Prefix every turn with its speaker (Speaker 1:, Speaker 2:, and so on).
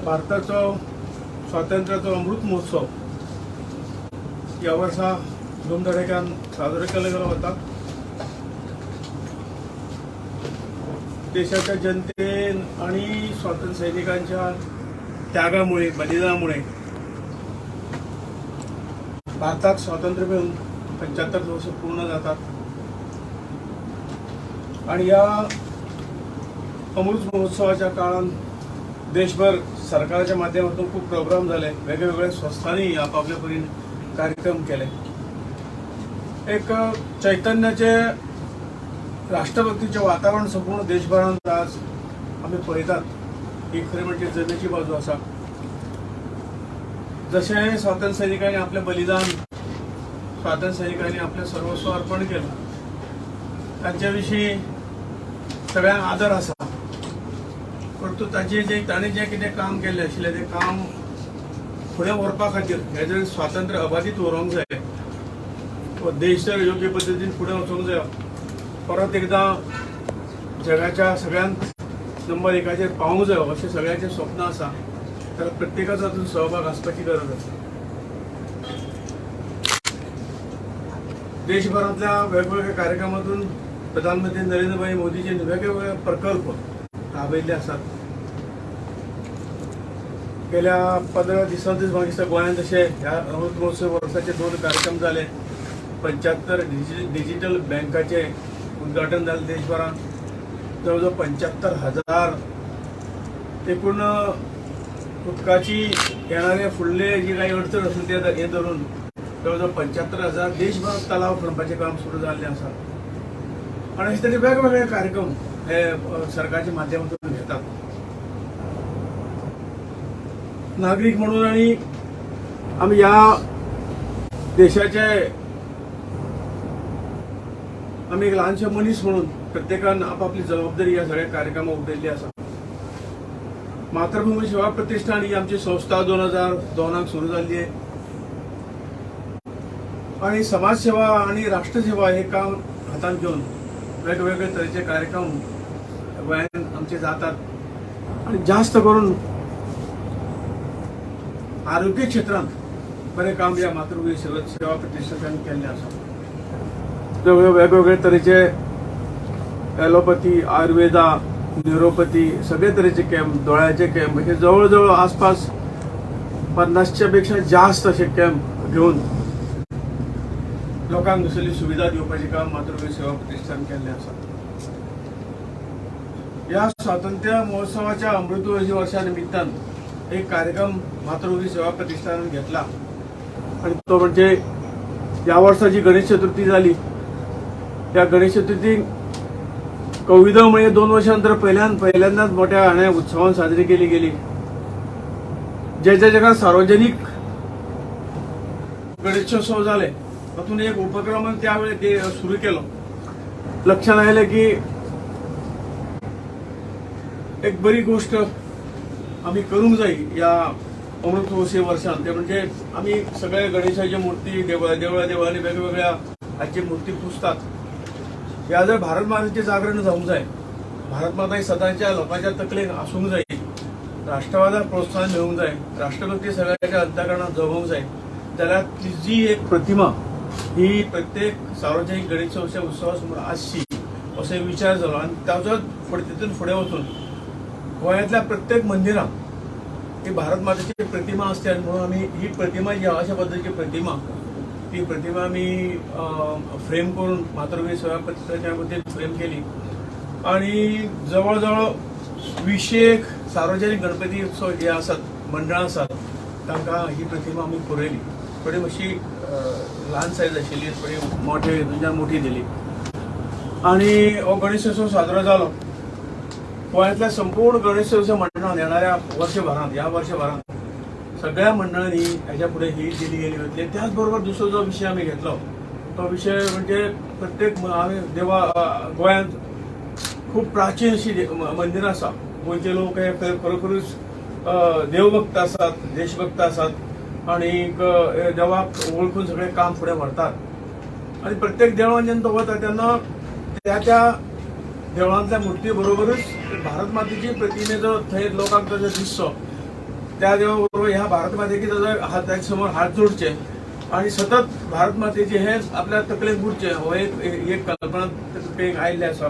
Speaker 1: भारताचो स्वातंत्र्याचो अमृत महोत्सव ह्या वर्सा धुमधडाक्यान साजरो केलो गेलो वता. देशाच्या जनतेन आणि स्वातंत्र्य सैनिकांच्या त्यागामुळे, बलिदानामुळे भारताक स्वातंत्र्य मिळून 75 वर्ष पूर्ण जातात आणि या अमृत महोत्सवाच्या काळात देशभर सरकारच्या माध्यमातून खूप प्रोग्राम झाले. वेगवेगळ्या संस्थांनी आपापल्या परीन कार्यक्रम केले. एक चैतन्याचे, राष्ट्रभक्तीचे वातावरण संपूर्ण देशभरात आज आमी पळयतात. ही खरी म्हणजे जमेची बाजू आसा. जशें स्वातंत्र्य सैनिकांनी आपलें बलिदान, स्वातंत्र्य सैनिकांनी आपलें सर्वस्व अर्पण केलं, तांच्या विशीं सगळ्यांक आदर आसा. परंतु ताचे जे ताणें जें कितें काम केल्लें आशिल्लें, तें काम फुडें व्हरपा खातीर, हें जर स्वातंत्र्य अबाधीत उरोंक जाय, हो देश जर योग्य पद्दतीन फुडें वचूंक जाय, परत एकदां जगाच्या सगळ्यांत नंबर एकाचेर पावूंक जाय अशें सगळ्यांचें स्वप्न आसा, तर प्रत्येकाचो तातूंत सहभाग आसपाची गरज आसा. देशभरांतल्या वेगवेगळ्या कार्यक्रमातून प्रधानमंत्री नरेंद्रभाई मोदीचे वेगवेगळे प्रकल्प राबयल्ले आसात. गेल्या 15 दिसांतच म्हाका दिसता गोंयांत जशे ह्या अमृत महोत्सव वर्साचे 2 कार्यक्रम जाले. 75 डिजिटल बँकाचे उद्घाटन जालें देशभरांत. जवळ जवळ 75,000 एकूण उदकाची येणारे फुडले जी काही अडचण आसा ते हे धरून जवळ जवळ 75,000 देशभरात तलाव खणपाचें काम सुरू जाल्लें आसा. आनी अशे तरेन वेगवेगळे कार्यक्रम हे सरकारच्या माध्यमातून घेतात. नागरीक म्हणून आणि आमी ह्या देशाचे आमी एक ल्हानशे मनीस म्हणून प्रत्येकान आपापली जबाबदारी ह्या सगळ्या कार्यक्रमाक उबयल्ली आसा. मातृभूमी सेवा प्रतिष्ठान ही आमची संस्था 2002 सुरू जाल्ली आणि समाजसेवा आणि राष्ट्रसेवा हे काम हातांत घेवन वेगवेगळे तरेचे कार्यक्रम गोंयांत आमचे जातात. आणि जास्त करून आरोग्य क्षेत्रांत बरें काम ह्या मातृभूमी सेवा सेवा प्रतिष्ठान केल्लें आसा. वेगवेगळे तरेचे एलोपॅथी, आयुर्वेदा, न्युरोपॅथी, सगळे तरेचे कॅम्प, दोळ्याचे कॅम्प, हे जवळ जवळ आसपास 50च्या पेक्षा जास्त असे कॅम्प घेवन लोकांक दुसरी सुविधा दिवपाचें काम मातृभूमी सेवा प्रतिष्ठान केल्लें आसा. ह्या स्वातंत्र्य महोत्सवाच्या अमृत वर्षा निमित्तान एक कार्यक्रम मातृभूमी सेवा प्रतिष्ठानान घेतला आणि तो म्हणजे ह्या वर्सा जी गणेश चतुर्थी जाली, त्या गणेश चतुर्थी कोविडामुळे 2 वर्षानंतर पहिल्यांदाच मोठ्या हाणें उत्सवान साजरी केली गेली. जे जे जगात सार्वजनिक गणेशोत्सव जाले, तातूंत एक उपक्रम त्यावेळी ते सुरू केलो. लक्षात आयलें की एक बरी गोष्ट आमी करूंक जाय ह्या अमृत महोत्सवी वर्षान. ते म्हणजे आमी सगळे गणेशाची मूर्ती देवळा देवळा देवळांनी वेगवेगळ्या हाची मूर्ती पुजतात. ह्या जर भारत मातेचें जागरण जावंक जाय, भारत माता ही सदांच्या लोकांच्या तकलेन आसूंक जाय, राष्ट्रवादाक प्रोत्साहन मेळूंक जाय, राष्ट्रभक्ती सगळ्यांच्या अंतकरणात जगोवंक जाय, जाल्यार तिजी एक प्रतिमा ही प्रत्येक सार्वजनिक गणेशोत्सव उत्सवा समोर आसची असो विचार जालो. आनी ताजो फुडें तितून फुडें वचून गोंयांतल्या प्रत्येक मंदिरांत ही भारत मातेची प्रतिमा आसते. आनी म्हणून आमी ही प्रतिमा जी अशा पद्दतीची प्रतिमा, ती प्रतिमा आमी फ्रेम करून मातृभूमी सेवा प्रतिष्ठानच्या वतीन फ्रेम केली. आणि जवळ जवळ 20 सार्वजनिक गणपती उत्सव जे आसात, मंडळां आसात, तांकां ही प्रतिमा आमी पुरयली. थोडी मातशी ल्हान सायज आशिल्ली, थोडी मोठे तुमच्यान मोठी दिली. आणि हो गणेशोत्सव साजरो जालो. गोंयांतल्या संपूर्ण गणेशोत्सव मंडळान येणाऱ्या वर्षभरात, ह्या वर्षभरात सगळ्या मंडळांनी ह्याच्या फुडें ही दिली गेली वतली. त्याच बरोबर दुसरो जो विशय आमी घेतलो तो विशय म्हणजे प्रत्येक आमी देवा गोंयांत खूब प्राचीन अशी मंदिरां आसा. गोंयचे लोक हे खरोखरूच देवभक्त आसात, देशभक्त आसात आणि देवाक वळखून सगळें काम फुडें व्हरतात. आणि प्रत्येक देवळान जेन्ना तो वता तेन्ना त्या त्या देवळांतल्या मूर्ती बरोबरच भारत मातेची प्रतिमेचो थंय लोकांक तशें दिसचो. त्या देवा बरोबर ह्या भारत मातेची ताजो हात ताच्या समोर हात जोडचे आणि सतत भारत मातेचे हे आपल्या तकलेंत उरचें हो एक ही एक कल्पना तकलेक आयिल्ली आसा.